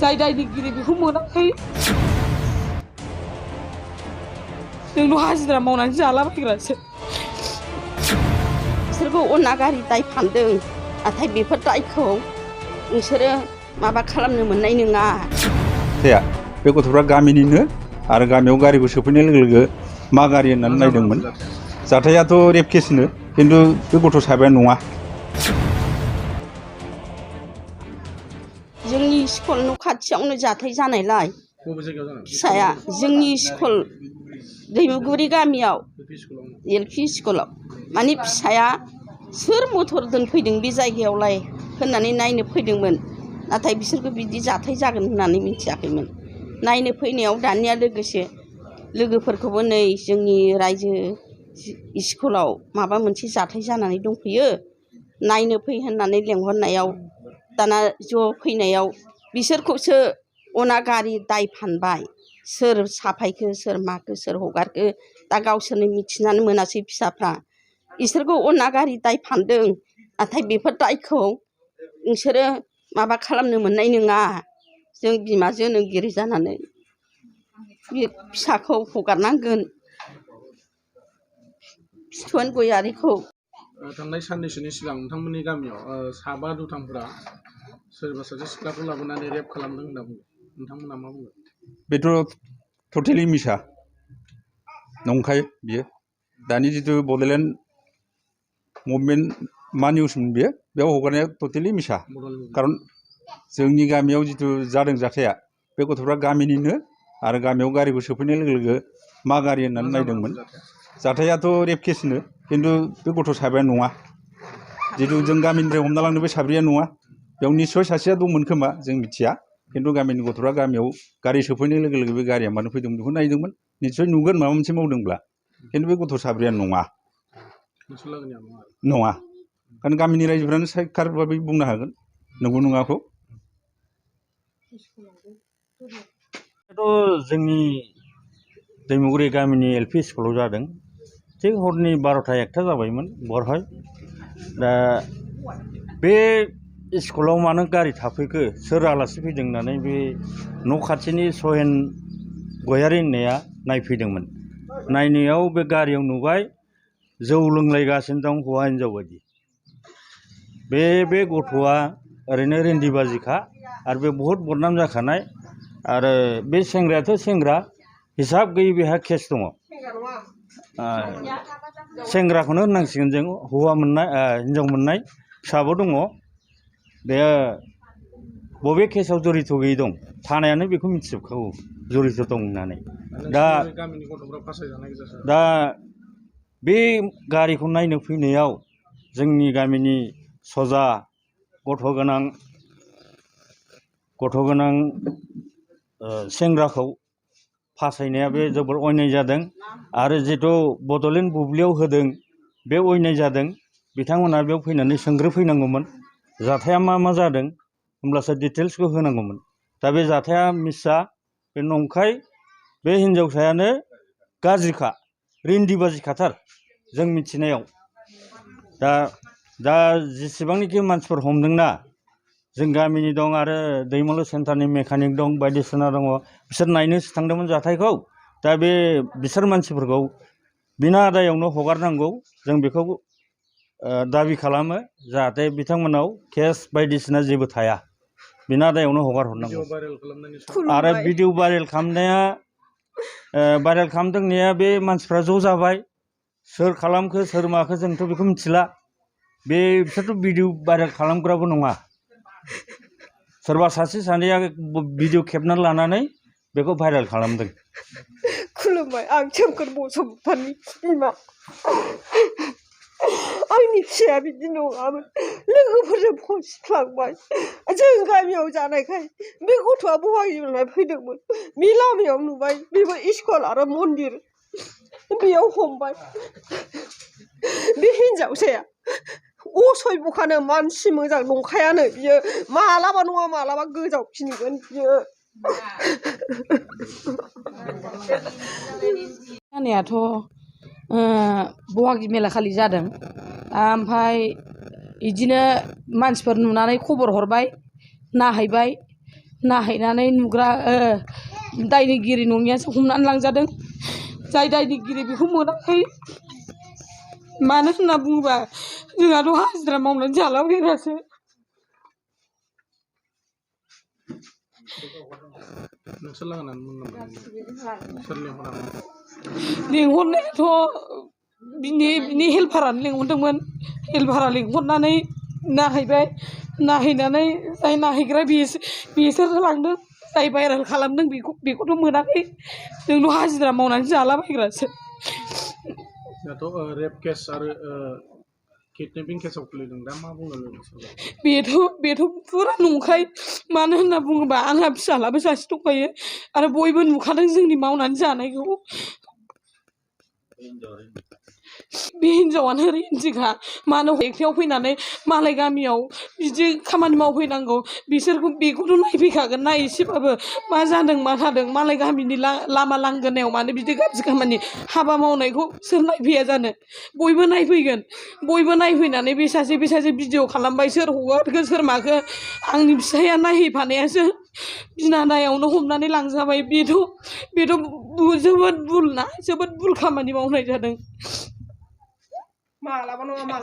जाय दायनिगिरि बेखौ मोनाखै जोंल' हाजिरा मावनानै जालाबायग्रासो बिसोरखौ अनागारि दाय फानदों नाथाय बेफोर दायखौ नोंसोरो माबा खालामनो मोननाय नङा जाया बे गथ'फ्रा गामिनिनो आरो गामियाव गारिखौ सोफैनाय लोगो लोगो मा गारि होननानै नायदोंमोन जाथायाथ' रेप केसनो खिन्थु बे गथ' साबाया नङा जोंनि स्कुल न' खाथियावनो जाथाय जानायलाय फिसाया जोंनि स्कुल दैमुगुरि गामियाव एलपि स्कुलाव माने फिसाया सोर मटर दोनफैदों बे जायगायावलाय होननानै नायनो फैदोंमोन नाथाय बिसोरखौ बिदि जाथाय जागोन होननानै मिथियाखैमोन नायनो फैनायाव दानिया लोगोसे लोगोफोरखौबो नै जोंनि रायजो स्कुलाव माबा मोनसे जाथाय जानानै दंफैयो नायनो फै होननानै लेंहरनायाव दाना ज' फैनायाव बिसोरखौसो अनागारि दाय फानबाय सोर साफायखो सोर माखो सोर हगारखो दा गावसोरनो मिथिनानै मोनासै फिसाफ्रा इसोरखौ अनागारि दाय फानदों नाथाय बेफोर दायखौ नोंसोरो माबा खालामनो मोननाय नङा जों बिमा जोनोमगिरि जानानै बे फिसाखौ हगारनांगोन फिथुन गयारिखौ थांनाय साननैसोनि सिगां नोंथांमोननि गामियाव साबा दुथांफोरा सोरबा सासे सिख्लाखौ लाबोनानै रेप खालामदों होनना बुङो नोंथांमोना मा बुङो बेथ' टटेलि मिसा नंखाय बियो दानि जिथु बड'लेण्ड मुभमेन्ट मा निउसमोन बियो बेयाव हगारनाया टटेलि मिसा खारन जोंनि गामियाव जिथु जादों जाथाया बे गथ'फ्रा गामिनिनो आरो गामियाव गारिखौ सोफैनाय लोगो लोगो मा गारि होननानै नायदोंमोन जाथायाथ' रेप केसनो खिन्थु बे गथ' साबाया नङा जिथु जों गामिनिफ्राय हमना लांनो बे साब्रैया नङा बेयाव निस्सय सासेया दंमोन खोमा जों मिथिया खिन्थु गामिनि गथ'फ्रा गामियाव गारि सोफैनाय लोगो लोगो बे गारिया मानो फैदोंमोन बेखौ नायदोंमोन निस्सय नुगोन माबा मोनसे मावदोंब्ला खिन्थु बे गथ' साब्रैया नङा नङा खारन गामिनि रायजोफ्रानो साइखार भाबै बुंनो हागोन नंगौ नङाखौ जोंनि दैमुगुरि गामिनि एलपि स्कुलाव जादों थिग हरनि 12टा 1टा जाबायमोन बेवहाय दा बे स्कुलाव मानो गारि थाफैखो सोर आलासि फैदों होननानै बे न' खाथिनि सहेन गयारि होननाया नायफैदोंमोन नायनायाव बे गारियाव नुबाय जौ लोंलायगासिनो दं हौवा हिनजाव बायदि बे गथ'आ ओरैनो रेन्दिबाजिखा आरो बे बहुद बदनाम जाखानाय आरो बे सेंग्रायाथ' सेंग्रा हिसाब गैयै बेहा केस दङ सेंग्राखौनो होननांसिगोन जों हौवा मोननाय हिनजाव मोननाय फिसाबो दङ बे बबे केसाव जरित गैयै दं थानायानो बेखौ मिथिजोबखागौ जरित दं होननानै दा बे गारिखौ नायनो फैनायाव जोंनि गामिनि सजा गथ' गोनां सेंग्राखौ फासायनाया बे जोबोर अयनाय जादों आरो जिथु बड'लेण्ड बुब्लियाव होदों बे अयनाय जादों बिथांमोना बेयाव फैनानै सोंग्रोफैनांगौमोन जाथाया मा जादों होमब्लासो डिटेल्सखौ होनांगौमोन दा बे जाथाया मिसा बे नंखाय बे हिनजावसायानो गाज्रिखा रेन्दिबाजिखाथार जों मिथिनायाव दा जेसेबांनाखि मानसिफोर हमदोंना जों गामिनि दं आरो दैमालु सेन्टारनि मेकानिक दं बायदिसिना दङ बिसोर नायनोसो थांदोंमोन जाथायखौ दा बिसोर मानसिफोरखौ बिना आदायावनो हगारनांगौ जों बेखौ दाबि खालामो जाहाथे बिथांमोनाव केस बायदिसिना जेबो थाया बिना आदायावनो हगार हरनांगौ आरो भिडिअ भाइरेल खालामदोंनिया बे मानसिफ्रा ज' जाबाय सोर खालामखो सोर माखो जोंथ' बेखौ मिथिला बिसोरथ' भिडिअ भाइरेल खालामग्राबो नङा सोरबा सासे सानैया भिडिअ खेबनानै लानानै बेखौ भाइरेल खालामदों खुलुमबाय आं सोमखोर बसुमतारी बिमा आंनि फिसाया बिदि नङामोन लोगोफोरजों फसिफ्लांबाय जों गामियाव जानायखाय बे गथ'आ बङाइगावनिफ्राय फैदोंमोन बे लामायाव नुबाय बेबो स्कुल आरो मन्दिर बेयाव हमबाय बे हिनजावसाया असभ्यखानो मानसि मोजां नंखायानो बियो मालाबा नङा मालाबा गोजावफिनगोन बियो जानायाथ' बहागि मेला खालि जादों ओमफ्राय बिदिनो मानसिफोर नुनानै खबर हरबाय नायहैबाय नाहैनानै नुग्रा दायनिगिरि नङियासो हमनानै लांजादों जाय दायनिगिरि बेखौ मोनाखै मानो होनना बुङोबा जोंहाथ' हाजिरा मावनानै जालाबायग्रासो नोंसोर लागानानै मोन नामा सोर लेंहरामोन लिंहरनायाथ' बिनि हेल्पारानो लिंहरदोंमोन हेल्पारा लिंहरनानै नाहैबाय नाहैनानै जाय नाहैग्रा बिसोर लांदों जाय भाइरेल खालामदों बेखौथ' मोनाखै जोंथ' हाजिरा मावनानै जालाबायग्रासो दाथ' रेप केस आरो किडनेपिं केसाव गोलैदों दा मा बुंनो बेथ' फुरा नंखाय मानो होनना बुङोबा आंहा फिसालाबो सासे दंखायो आरो बयबो नुखादों जोंनि मावनानै जानायखौ बे हिनजावानो रेन्जिखा मानो एकथायाव फैनानै मालाय गामियाव बिदि खामानि मावफैनांगौ बेखौथ' नायफैखागोन ना एसेबाबो मा जादों मा थादों मालाय गामिनि लामा लांगोनायाव मानो बिदि गाज्रि खामानि हाबा मावनायखौ सोर नायफैया जानो बयबो नायफैगोन बयबो नायफैनानै बे सासे भिडिअ खालामबाय सोर हगारखो सोर माखो आंनि फिसाया नायहैफानायासो बिनानायावनो हमनानै लांजाबाय बेथ' जोबोद भुल ना जोबोद भुल खामानि मावनाय जादों मालाबा नङा मालाबा